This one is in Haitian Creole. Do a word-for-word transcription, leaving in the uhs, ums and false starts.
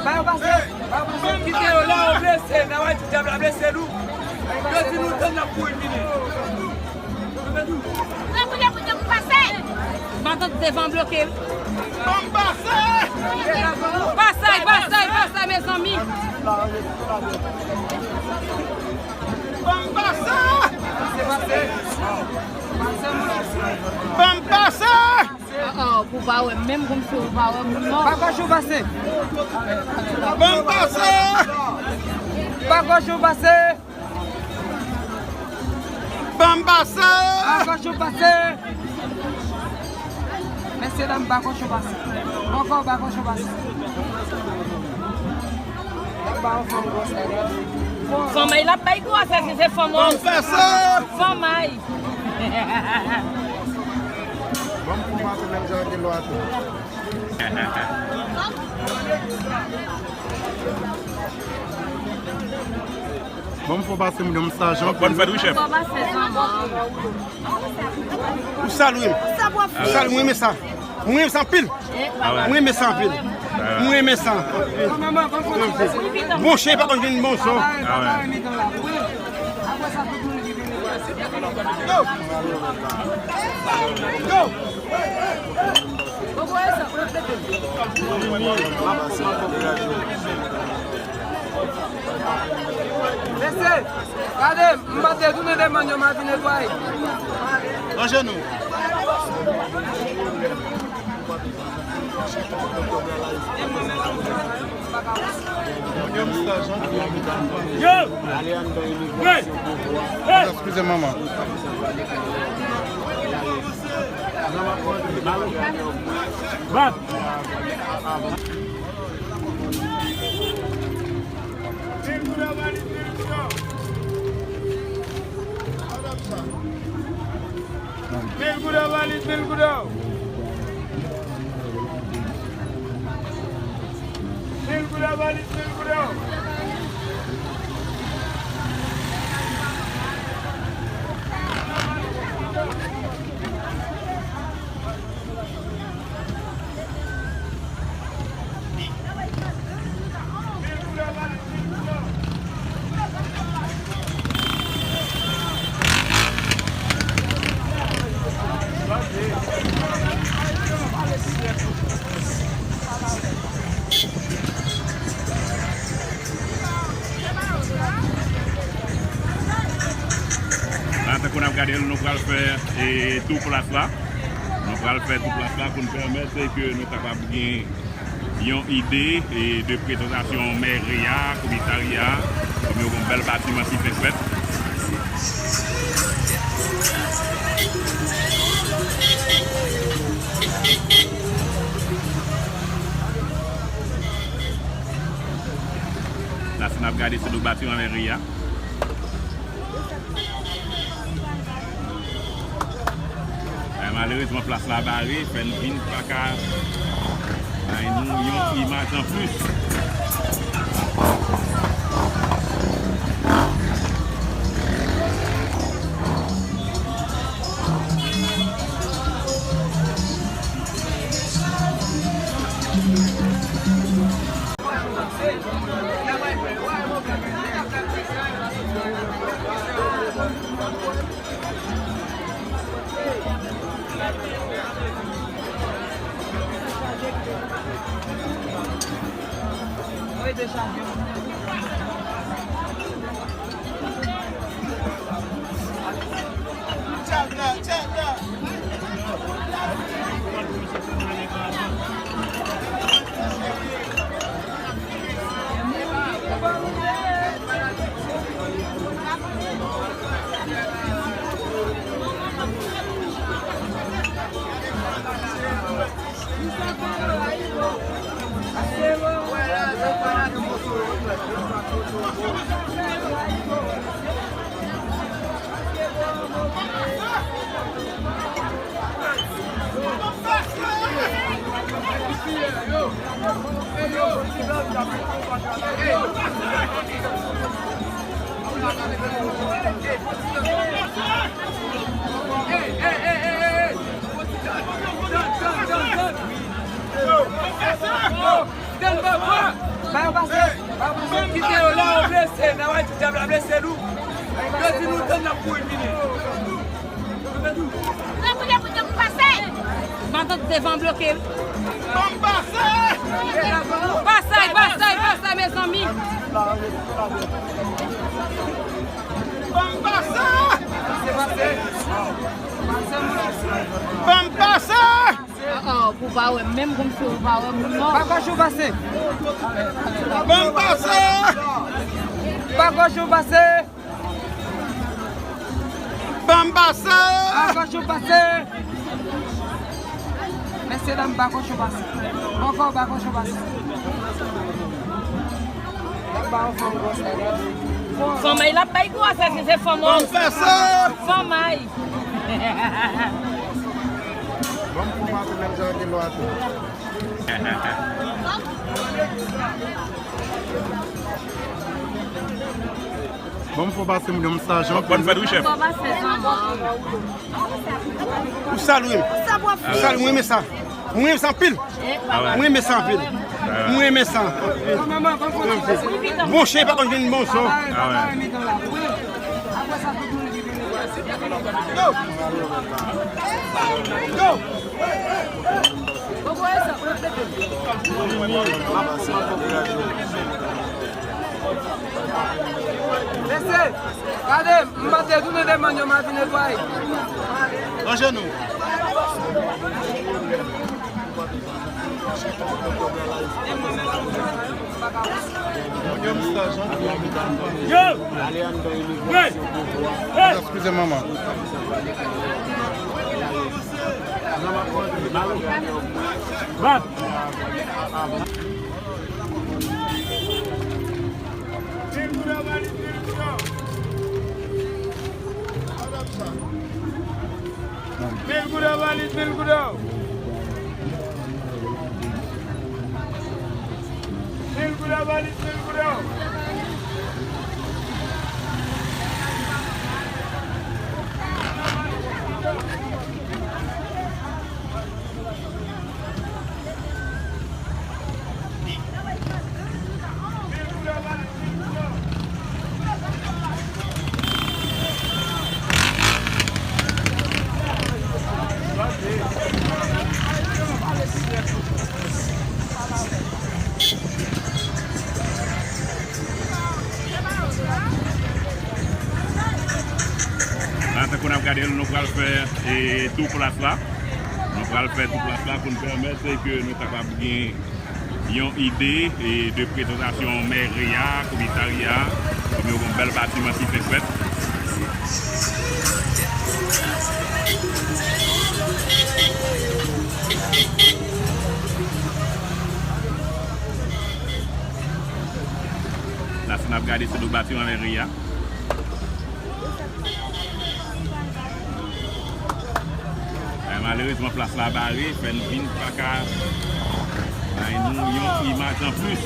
Ba yo pase, ba yo pase. Kite yo la, yo blese. Nan wè ti dyab la blese nou. Yo di nou tann n ap kouri vini. Matant devan bloke. Ban m pase! Pasay, pasay, pasay, mezanmi. Ban m pase! Ban m pase! Ah, ah, pou pa wè, menm kòmsi ou pa wè moun mò. Pa gòch ou pase. Ban m pase! Pa gòch ou pase. Ban m pase! Pa gòch ou pase. Mesye dam, pa gòch ou pase. Ankò, pa gòch ou pase. Fanm ay la bay gwosès, se fanm. Ban m pase! Fanm ay. Ban m pou pase menm jan ke lwa tou. Bon, m fò pase m nan staj anpil. Bòn fèt wi chèf. Ou salye m. Ou salye m, mwen renmen sa. Mwen renmen sa anpil. Mwen renmen sa anpil. Mwen renmen sa anpil. Bon chen pa konn jwenn bon son. Yo! Yo! Mesye, gade, m pa te tounen demann yo, m a vin netwaye. Nan jenou. Yo! Eskize manman. Bat! Mil goud an valiz, mil goud an. Mil goud an valiz, mil goud an. La, tankou n ap gade l, nou pral fè, e, tou plas la. Nou pral fè tou plas la pou n pèmèt ke nou kapab gen yon ide, e, de prezantasyon mèri a, komisarya a, kòm yon bèl batiman ki fenk fèt. La, si n ap gade sou do batiman mèri a. Men malerezman, plas la bare, fè n vin pa ka bay nou yon ti imaj anplis. Ba yo pase. Ba yo pase. Kite yo la, yo blese. Nan wè ti dyab la blese nou. Yo di nou tann n ap kouri vini. Mwen koute pou te pou pase. Matant devan bloke. Ban m pase. Pasay, pasay, pasay, mezanmi. Ban m pase. Ban m pase. Ah, ah, pou pa wè, menm kòmsi ou pa wè moun mò. Pa gòch ou pase. Ban m pase. Pa gòch ou pase. Ban m pase. Pa gòch ou pase. Mesye dam, pa gòch ou pase. Ankò, pa gòch ou pase. Fanm ay l ap bay gwosès, se fanm. Ban m pase. Fanm ay. Ban m fon pase menm jan ke lwa tou. Ban m fon pase, m gen m sa jan. Bòn fèt wi, chèf. Ou salye m. Ou salye m, mwen renmen sa. Mwen renmen sa anpil. Ah ouais. Mwen renmen sa anpil. Mwen renmen sa. Bon chen pa konn jwenn bon son. Ah ouais. Yo! Yo! Mesye, gade, m pa te tounen demann yo, m a vin netwaye. Ranje nou. Yo! Eskize manman. Ba. Mil goud an valiz, mil goud an. Mil goud an valiz, mil goud an. La, tankou n ap gade l, nou pral fè, e, tou plas la. Nou pral fè tou plas la pou n pèmèt ke nou kapab gen yon ide, e, de prezantasyon mèri a, komisarya a, kòm yon bèl batiman ki fenk fèt. La, si n ap gade sou do batiman mèri a. E, malerezman, plas la bare, fè n vin pa ka bay nou yon imaj anplis.